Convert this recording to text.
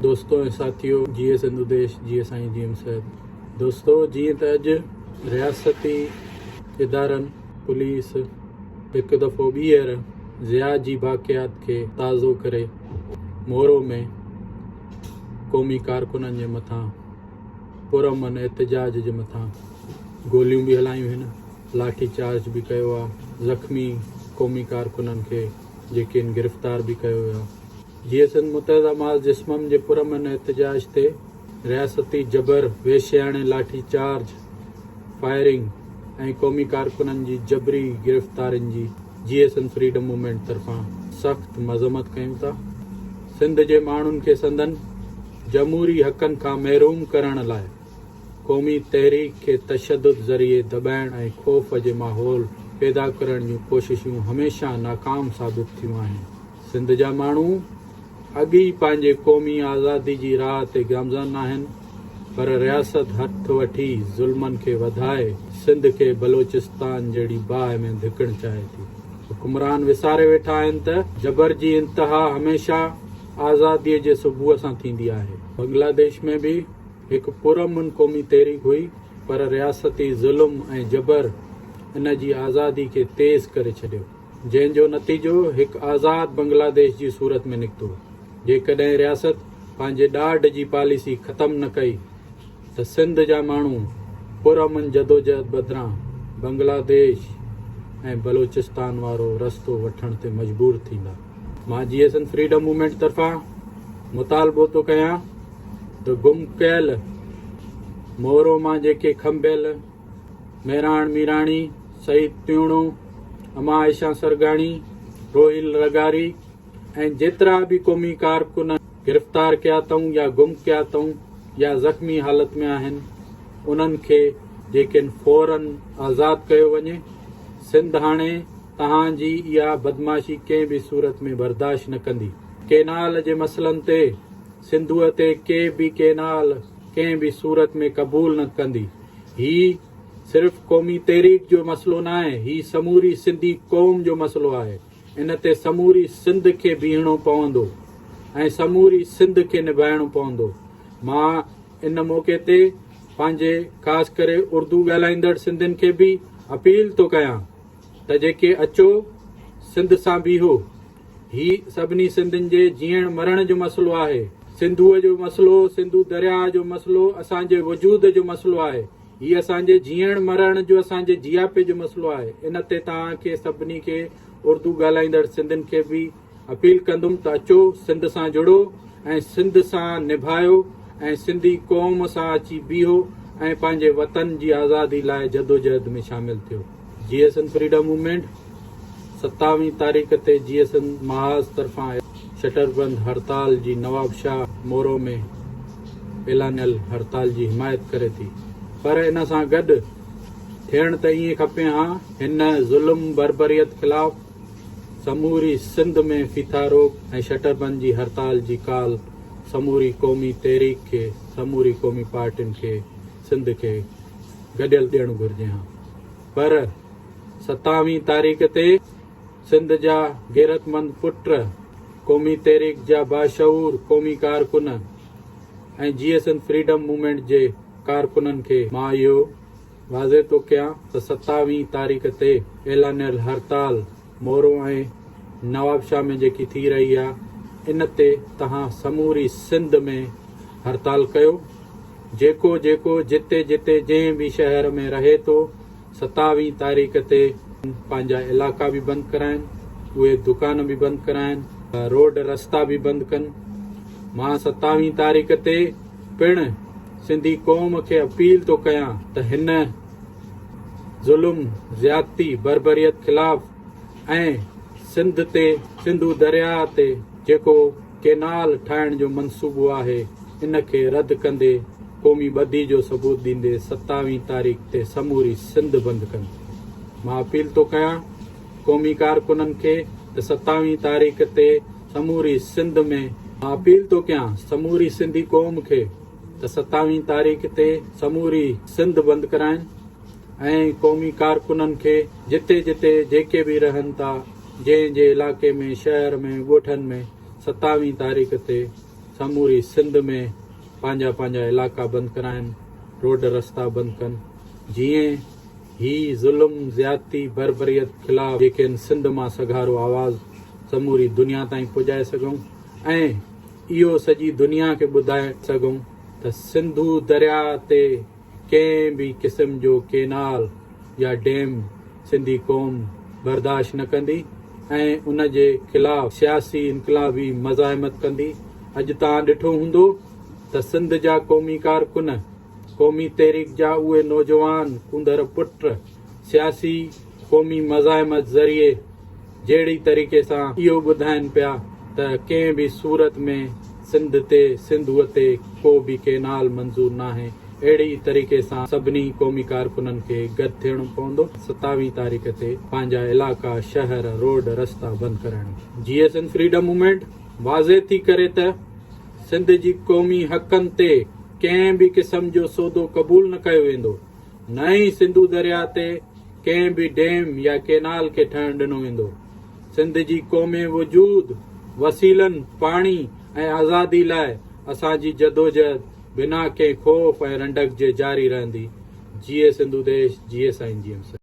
دوستو ۽ ساٿيو جيئي سنڌو ديش جيئي سائين جي ايم سيد دوستو جيئن ته اڄ رياستي ادارن پوليس هڪ دفعو ٻيهر ضياء جي باقيات کي تازو ڪري مورو ۾ قومي ڪارڪنن جي مٿان پرامن احتجاج جي مٿان گوليون به هلايون هن لاٺي چارج به ڪيو آ زخمي قومي ڪارڪنن کي جيڪي گرفتار به ڪيو ويو آ. جيئي سنڌ متحده مارچ جسمم جي پرامن احتجاج تي رياستي جبر، وحشياڻي لاٺي چارج، فائرنگ ۽ قومي ڪارڪنن جي جبري گرفتارين جي جيئي سنڌ فريڊم موومينٽ طرفان سخت مذمت ڪيون ٿا. سنڌ جي ماڻهن کي سندن جمهوري حقن کان محروم ڪرڻ لاء قومي تحريڪ کي تشدد ذريعي دٻائڻ ۽ خوف جي ماحول پيدا ڪرڻ جون ڪوششون هميشه ناڪام ثابت ٿيون آهن. سنڌ جا ماڻهو اڳ ئي پنهنجي قومي آزادي جي راهه تي گامزن آهن پر رياست هٿ وٺي ظلمن کي وڌائي سنڌ کي بلوچستان جهڙي باهه ۾ ڌڪڻ چاهي ٿي. حڪمران وساري ويٺا آهن ته جبر جي انتها هميشه آزادي جي صبح سان ٿيندي آهي. بنگلاديش ۾ به هڪ پرامن قومي تحريڪ هئي پر رياستي ظلم ۽ جبر ان جي آزادي کي تيز ڪري ڇڏيو. جنهن جو نتيجو هڪ آزاد بنگلاديش جي صورت ۾ نڪتو. جيڪڏهن رياست پنهنجي ڏاڍ جي پاليسي ختم نه ڪئي ته سنڌ جا ماڻهو پرامن جدوجهد بدران بنگلاديش ۽ بلوچستان وارو رستو وٺڻ تي مجبور ٿيندا. مان جي ايس اين فريڊم موومينٽ طرفان مطالبو ٿو ڪيان ته گم ڪيل مورو مان جيڪي کنڀيل مهراڻ ميراڻي، سعيد تيوڻو، اما عائشه سرگاڻي، روحيل لغاري ۽ جيترا به قومي ڪارڪن گرفتار ڪيا اٿئون يا گم ڪيا اٿئون يا زخمي حالت ۾ آهن انهن کي جيڪن فورن آزاد ڪيو وڃي. سنڌ هاڻي توهان جي اها بدمعاشي ڪنهن به صورت ۾ برداشت نه ڪندي. ڪينال جي مسئلن تي سنڌوء تي ڪي به ڪينال ڪنهن به صورت ۾ قبول نه ڪندي. هي صرف قومي تحريڪ جو مسئلو ناهي، هي سموري سنڌي قوم جو مسئلو آهي. ان تي سموري سنڌ کي بيهڻو پوندو ۽ سموري سنڌ کي نڀائڻو پوندو. مان ان موقعي تي پنهنجي خاص ڪري اردو ڳالهائيندڙ سنڌين کي به اپيل ٿو ڪيان ته جيڪي اچو سنڌ سان بيهو. هي سڀني سنڌين جي جيئڻ مرڻ جو مسئلو آهي. سنڌوء جو مسئلو، سنڌو درياهه جو مسئلو اسان جي وجود جو مسئلو آهي. هي اسان جي جيئڻ مرڻ جو اسان جي جياپي جو مسئلو آهي. ان تي توهان کي سڀني کي اردو ڳالهائيندڙ سنڌين کي به اپيل ڪندم ته اچو سنڌ سان جڙو ۽ سنڌ سان نڀايو ۽ سنڌي قوم سان اچي بيهو ۽ پنهنجي وطن جي آزادي لاء جدوجهد ۾ شامل ٿيو. جيئي سنڌ فريڊم موومينٽ ستاويهه تاريخ تي جيئي سنڌ محاذ طرفان شٽربند هڙتال جي نوابشاهه مورو ۾ اعلانيل هڙتال جي حمايت ڪري ٿي پر ان سان گڏ ٿيڻ ته ائين کپي ها هن ظلم بربريت خلاف سموري سنڌ ۾ ڦيٿا روڪ ۽ شٽربند جي هڙتال جي ڪال سموري قومي تحريڪ کي سموري قومي پارٽين کي سنڌ کي گڏيل ڏيڻ گهرجي ها پر ستاويهين تاريخ تي سنڌ جا غيرتمند پٽ، قومي تحريڪ جا باشعور قومي ڪارڪن ۽ جيئي سنڌ فريڊم موومينٽ جي ڪارڪنن کي مان اهو واضح ٿو ڪيان ته ستاويهين تاريخ تي اعلانيل هڙتال مورو ۽ نوابشاهه ۾ جيڪي ٿي رهي آهي ان تي توهان سموري سنڌ ۾ هڙتال ڪيو. جيڪو جيڪو جتي جتي جنهن به شهر ۾ رهي ٿو ستاويهين تاريخ تي پنهنجا علائقا به بند ڪرائين اهي دڪان به بند ڪرائين روڊ رستا به بند ڪن مان ستاويهين تاريخ تي پڻ سنڌي قوم کي اپيل ٿو ڪيان ته هن ظلم زيادتي بربريت خلاف ۽ سنڌ تي سنڌو درياهه تي جيڪو ڪينال ٺاهڻ جو منصوبو آهي ان کي رد ڪندي قومي ٻڌي جو ثبوت ڏيندي ستاويهين تاريخ تي سموري سنڌ بند ڪن. مان اپيل ٿو ڪيان قومي ڪارڪنن کي ته ستاويهين تاريخ تي سموري سنڌ ۾. مان اپيل ٿو ڪيان سموري سنڌي قوم کي ته ستاويهين تاريخ تي سموري سنڌ بند ڪرائين ۽ قومي ڪارڪنن کي جتي جتي جيڪي به رهن ٿا جنهن جي علائقي ۾ شهر ۾ ڳوٺن ۾ ستاويهين تاريخ تي. سموري سنڌ ۾ پنهنجا پنهنجا علائقا بند ڪرائين، روڊ رستا بند ڪن، جيئن هي ظلم، زيادتي، بربريت خلاف جيڪي ان سنڌ مان سگهارو آواز سموري دنيا تائين پڄائي سگهون ۽ اهو سڄي دنيا کي ٻڌائي سگهون ته سنڌو درياء تي ڪنهن به قسم جو ڪينال يا ڊيم سنڌي قوم برداشت نه ڪندي ۽ ان جي خلاف سياسي انقلابي مزاحمت ڪندي. اڄ توهان ڏٺو هوندو ته سنڌ جا قومي ڪارڪن، قومي تحريڪ جا اهي نوجوان ڪونڌر پٽ سياسي قومي مزاحمت ذريعي جهڙي طريقي سان اهو ٻڌائين پيا ته ڪنهن به صورت ۾ سنڌ تي سنڌوء تي ڪو به ڪينال منظور ناهي اهڙي ئي طريقي سان سڀني قومي ڪارڪنن کي گڏ ٿيڻو پوندو ستاويهه تاريخ تي پنهنجا علائقا شهر روڊ رستا بند ڪرائڻ جي ايس اين فريڊم موومينٽ واضح ٿي ڪري ته سنڌ جي قومي حقن تي ڪنهن به قسم جو سودو قبول نه ڪيو ويندو نه ئي سنڌو درياء تي ڪنهن به ڊيم يا ڪينال کي ٺهڻ ڏنو ويندو. سنڌ جي قومي وجود، وسيلن، پاڻي ۽ آزادي لاء اسان جي جدوجهد بنا ڪنهن خوف ۽ رنڊڪ جي جاري رهندي. جيئي سنڌو ديش، جيئي سائين جي ايم سيد.